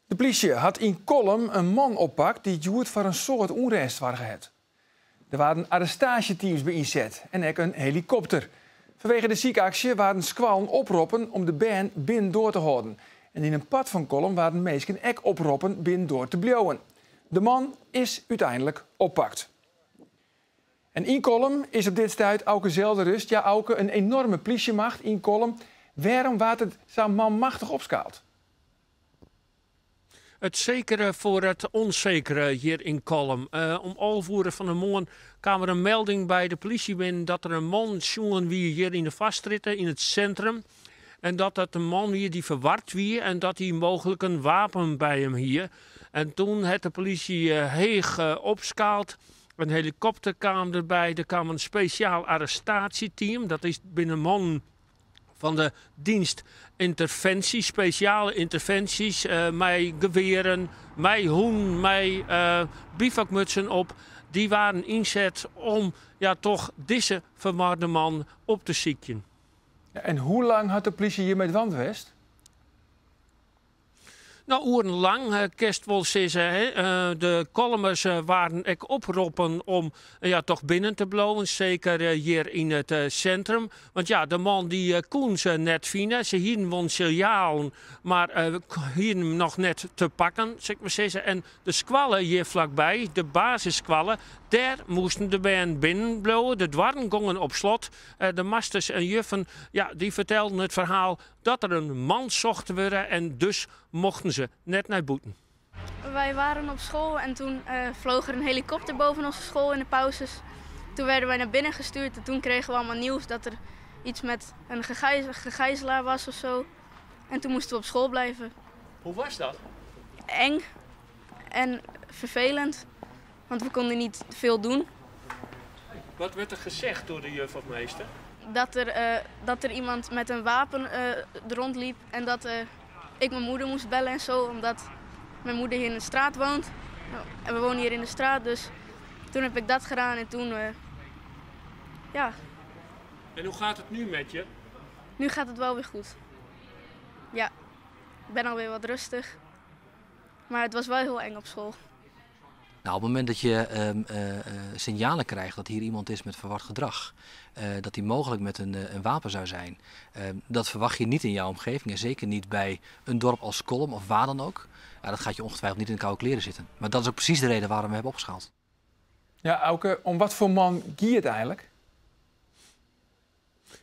De plysje hat yn Kollum in man oppakt dy't hjoed foar in soad ûnrêst soarge hat. Der waarden arrestaasjeteams by ynset en ek in helikopter. Fanwege de sykaksje waarden skoallen oproppen om de bern binnendoar te hâlden. En yn in part fan Kollum waarden minsken ek oproppen binnendoar te bliuwen. De man is úteinlik oppakt. En yn Kollum is op dit stuit Auke Zeldenrust. Ja, Auke, in enoarme plysjemacht yn Kollum. Wêrom waard it sa manmachtich opskaald? It sekere foar it ûnsekere hjir yn Kollum. Om 11 oere fan 'e moarn kaam der in melding by de polysje binnen dat der in man sjoen wie hjir yn de Foarstrjitte yn it sintrum. En dat dat in man wie dy't ferward wie en dat hy mooglik in wapen by him hie. En toen hat de polysje heech opskaald. In helikopter kaam derby, der kaam in spesjaal arrestaasjeteam. Dat is binne mannen fan de dienst interventie, spesjale yntervinsjes mei gewearen, mei hûnen, mei bivakmutsen op. Dy waarden ynset om ja, toch dizze ferwarde man op te sykjen. En hoe lang hat de plysje hjirmei dwaande west? No, oerenlang kinst wol sizze. De Kollumers waarden ek oproppen om ja, toch binnen te bliuwen, seker hjir yn it sintrum. Want ja, de man dy koenen se net fine. Se hienen wol sinjalen, mar hienen him noch net te pakken, sil ik mar sizze. En de skoalle hjir flakby, de basisskoalle, dêr moasten de bern binnen bliuwe. De doarren gongen op slot. De masters en juffen, ja, dy fertelden it ferhaal dat der in man socht wurde en dus mochten se net nei bûten. Wij waren op school en toen vloog er een helikopter boven onze school in de pauzes. Toen werden wij naar binnen gestuurd en toen kregen we allemaal nieuws dat er iets met een gegijzelaar was of zo. En toen moesten we op school blijven. Hoe was dat? Eng en vervelend, want we konden niet veel doen. Wat werd er gezegd door de juf of meester? Dat er iemand met een wapen rondliep en dat ik mijn moeder moest bellen en zo, omdat mijn moeder hier in de straat woont. En we wonen hier in de straat, dus toen heb ik dat gedaan en toen, ja. En hoe gaat het nu met je? Nu gaat het wel weer goed. Ja, ik ben alweer wat rustig. Maar het was wel heel eng op school. Nou, op het moment dat je signalen krijgt dat hier iemand is met verward gedrag, dat die mogelijk met een wapen zou zijn, dat verwacht je niet in jouw omgeving en zeker niet bij een dorp als Kollum of waar dan ook. Ja, dat gaat je ongetwijfeld niet in de koude kleren zitten. Maar dat is ook precies de reden waarom we hebben opgeschaald. Ja, Auke, om wat voor man gie it eigentlik?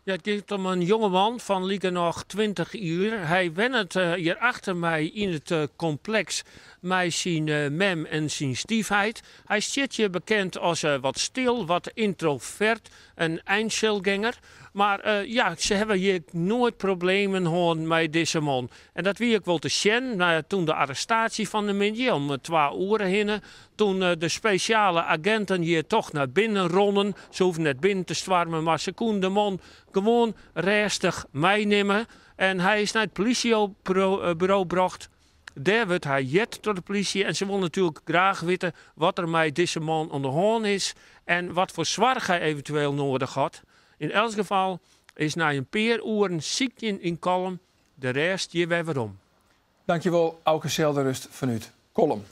Ja, it giet om in jongeman fan likernôch 20 jier. Hy wennet hjir achter my yn it kompleks mei syn mem en syn styfheit. Hy stiet hjir bekend as wat stil, wat yntrovert, in einzelgänger. Mar ja, se hawwe hjir noait problemen hân mei dizze man. En dat wie ek wol te sjen toen de arrestaasje fan 'e middei om 2 oere hinne. Toen de spesjale aginten hjir toch nei binnen rûnen. Se hoegden net binnen te stoarmen, mar se koenen de man gewoan rêstich meinimme. En hy is nei it polysjeburo brocht. Dêr wurdt hy heard troch de polysje en se wolle natuerlik graach witte wat der mei dizze man oan de hân is en wat foar soarch hy eventueel nedich hat. Yn elts gefal is nei in pear oeren sykjen yn Kollum de rêst hjir wer werom. Dankjewol, Auke Zeldenrust fanút Kollum.